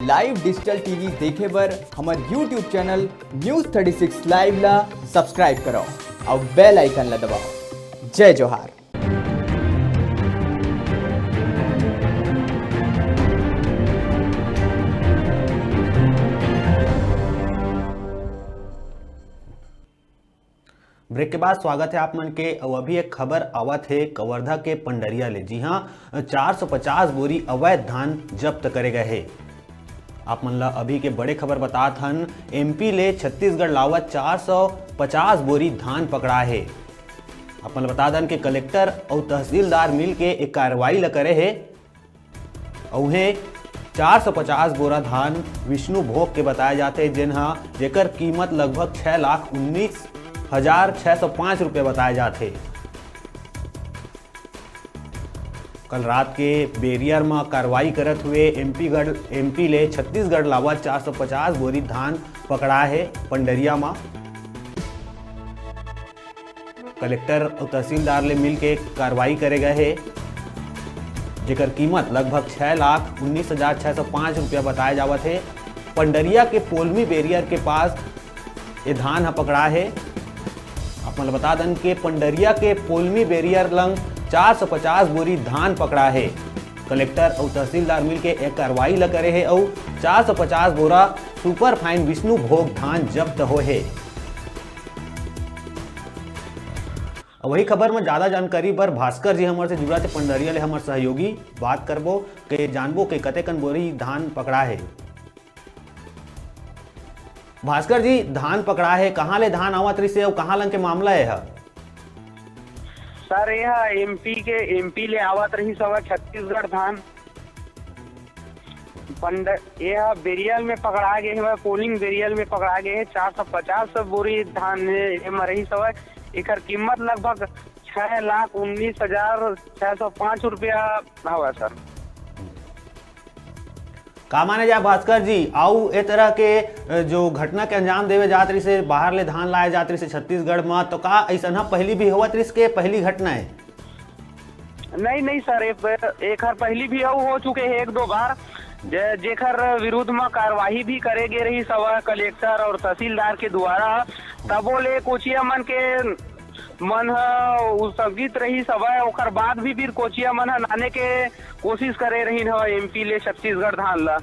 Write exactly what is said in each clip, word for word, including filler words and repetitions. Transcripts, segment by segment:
Live digital T V देखे बर हमर YouTube channel News thirty six Live ला subscribe करो और bell icon ला दबाओ। जय जोहार। ब्रेक के बाद स्वागत है आप मन के। अउ अभी एक खबर आवत हे कवर्धा के पंडरिया ले। जी हाँ, चार सौ पचास बोरी अवैध धान जब्त करे गए हे। आप मन ला अभी के बड़े खबर बतात हन, एमपी ले छत्तीसगढ़ लावत चार सौ पचास बोरी धान पकड़ा हे। आप मन ला बता दन के कलेक्टर अउ तहसीलदार मिल के एक कार्रवाई ल करे हे। अउ उहें चार सौ पचास बोरा धान विष्णु भोग के बताए जाथे, जेन ह, जेकर कीमत लगभग छह लाख उन्नीस हजार छह सौ पाँच रुपये बताए जाथे। कल रात के बेरियर म कार्रवाई करत हुए एमपी गढ़, एमपी ले छत्तीसगढ़ लावत चार सौ पचास बोरी धान पकड़ा हे पंडरिया म। कलेक्टर अउ तहसीलदार ले मिलके कार्रवाई करे गए हे, जेकर कीमत लगभग छह लाख उन्नीस हजार छह सौ पाँच रुपया बताए जावत हे। पंडरिया के पोलमी बेरियर के पास ये धान ह पकड़ा हे। आप मन ल बता दन के पंडरिया के पोलमी बेरियर लंग चार सौ पचास बोरी धान पकड़ा हे। कलेक्टर अउ तहसीलदार मिलके एक कार्रवाई ल करे हे अउ चार सौ पचास बोरा सुपर फाइन विष्णु भोग धान जब्त होए हे। अउ वही खबर में ज्यादा जानकारी बर भास्कर जी हमर से जुड़ा थे पंडरिया ले, हमर सहयोगी, बात करबो के जानबो के कतेकन बोरी धान पकड़ा हे। भास्कर जी, धान पकड़ा हे, कहाँ ले धान आवत रहिस हे अउ कहाँ लंग के मामला हे ह? सर, यह एमपी के, एमपी ले आवत रहिस हवय छत्तीसगढ़ धान। पंड-, यह बेरियल में पकड़ा गए हवय, पोलिंग बेरियल में पकड़ा गए हे। चार सौ पचास बोरी धान ये, ये म रहिस हवय। एकर कीमत लगभग छह लाख उन्नीस हजार छह सौ पाँच रुपया हवय सर। का माने जाए भास्कर जी, अउ ए तरह के, अ, जो घटना के अंजाम देवे जात रहिस हे, बाहर ले धान लाए जात रहिस हे छत्तीसगढ़ म, तो का अइसन ह पहिली भी होवत रहिस के पहिली घटना हे? नहीं, नहीं सर, ए प-, एकर पहिली भी अउ हो चुके हे एक दो बार, जे-, जेकर विरुद्ध म कार्यवाही भी करे गे रहिस हवय कलेक्टर और तहसीलदार के द्वारा, तबो ले कोचिया मन के मन ह उस्तगित रहिस हवय, ओकर बाद भी फिर कोचिया मन ह नाने के कोशिश करे रहिन हवय एमपी ले छत्तीसगढ़ धान ला।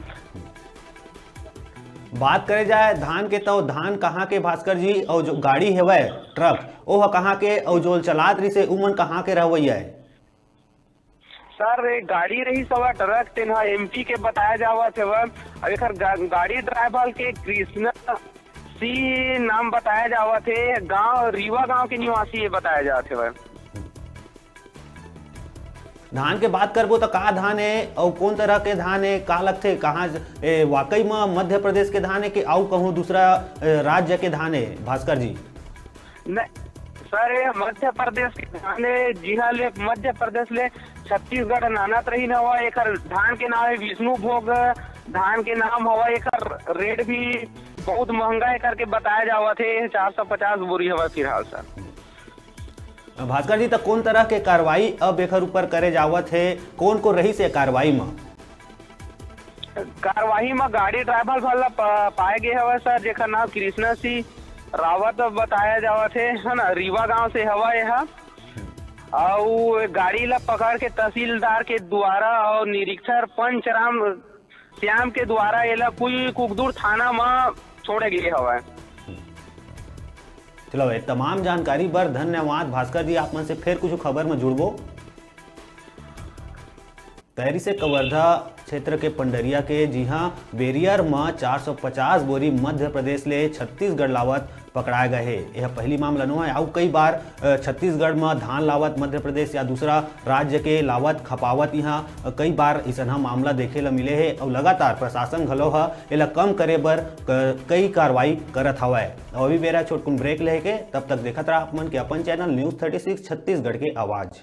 बात करे जाए धान के, तो धान कहाँ के भास्कर जी, और जो गाड़ी हेवय ट्रक, ओह कहाँ के, और जो चलात रहिस हे उमन कहाँ के रहवैया हे? सर, एक गाड़ी रहिस हवय ट्रक, तेन ह एमपी के बताया जावत हवय। अब एकर गा-, गाड़ी ड्राइवर के कृष्णा सी नाम बताया जावत हे, गांव, रीवा गांव के निवासी ये बताया जात हवय। धान के बात करबो त का धान हे अउ कोन तरह के धान हे, का लगथे, कहाँ ज-, ए, वाकई म मध्य प्रदेश के धान हे कि अउ कहूँ दूसरा, ए, राज्य के धान हे भास्कर जी? नहीं सर, ये मध्य प्रदेश के धान हे, जिहाँ ले मध्य प्रदेश ले छत्तीसगढ़ नानत रहिन हवय। एकर धान के नाम हे विष्णु भोग, धान के नाम हवय, एकर रेट भी बहुत महंगा हे करके बताया जावत हे, चार सौ पचास बोरी हवय फिलहाल सर। भास्कर जी, त कोन तरह के कार्रवाई अब एकर ऊपर करे जावत हे, कोन को रहिस हे कार्रवाई म? कार्रवाई म गाड़ी ड्राइवर वाला प-, पाए गे हवय सर, जेकर नाम कृष्णा सिंह रावत बताया जावत हे, है ना, रीवा गांव से हवय एहा। अउ गाड़ी ला पकड़ के तहसीलदार के द्वारा और निरीक्षक पंचराम श्याम के द्वारा एला कुई कुकदुर थाना म छोड़े गे हवय। चलो, ये तमाम जानकारी बर धन्यवाद भास्कर जी। आप मन से फिर कुछ खबर में जुड़बो। तैरी से कवर्धा क्षेत्र के पंडरिया के, जिहां बेरियर म चार सौ पचास बोरी मध्य प्रदेश ले छत्तीसगढ़ लावत पकड़ाए गए हे। यह पहली मामला नोहे। अउ कई बार, अ, छत्तीसगढ़ म धान लावत मध्य प्रदेश या दूसरा राज्य के लावत खपावत इहां, अ, कई बार इसनहा मामला देखे ल मिले हे। अउ लगातार प्रशासन घलो ह एला कम करे बर क-, कई कार्रवाई करत हवय। अउ अभी बेरा छोटकुन ब्रेक लेके, तब तक देखत रहा आप मन के अपन channel news thirty six Chhattisgarh के आवाज़।